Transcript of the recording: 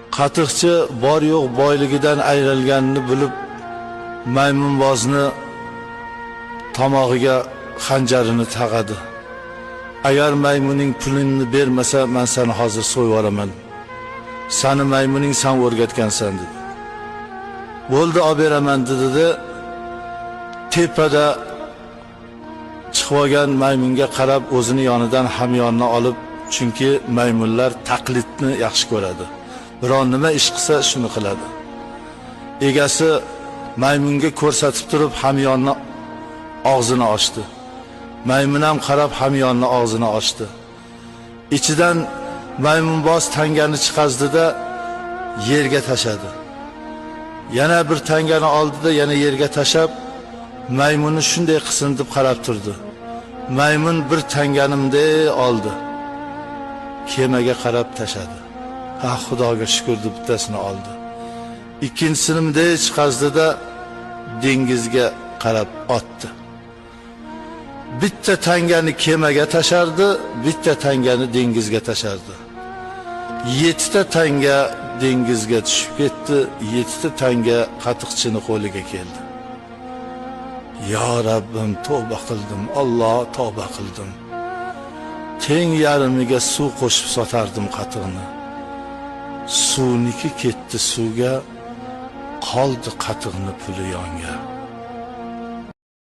Qatiqchi bor yo'q boyligidan ayrilganini bilib, maymunbozni tomog'iga xanjarini taqadi. Agar maymuning pulini bermasa, men seni hozir so'yib yuboraman. Seni maymuning sen o'rgatgansan dedi. Bo'ldi, olib beraman dedi. Tepada chiqib olgan maymunga qarab o'zini yonidan hamyonni olib, chunki maymunlar taqlidni yaxshi ko'radi. Biror nima ish qilsa shuni qiladi. Egasi maymunga ko'rsatib turib hamyonni og'zini ochdi. Maymun ham qarab hamyonni og'zini ochdi. Ichidan maymunboz tangani chiqazdida yerga tashadi. Yana bir tangani oldida yana yerga tashab, maymunni shunday qilsin deb qarab turdi. Maymun bir tanganimda oldi. Kemaga qarab tashadi. Ha, Xudoga shukr deb bittasini oldi. Ikkinchisini bunday chiqazdida dengizga qarab otdi. Bitta tangani kemaga tashardi, bitta tangani dengizga tashardi. 7 ta tanga dengizga tushib ketdi, 7 ta tanga qatiqchini qo'liga keldi. Ya Rabbim, tavba qildim, Alloh tavba qildim. Teng yarmiga suv qo'shib sotardim qatiqni. Suvniki ketdi suvga, qoldi qatiqni puli yonga.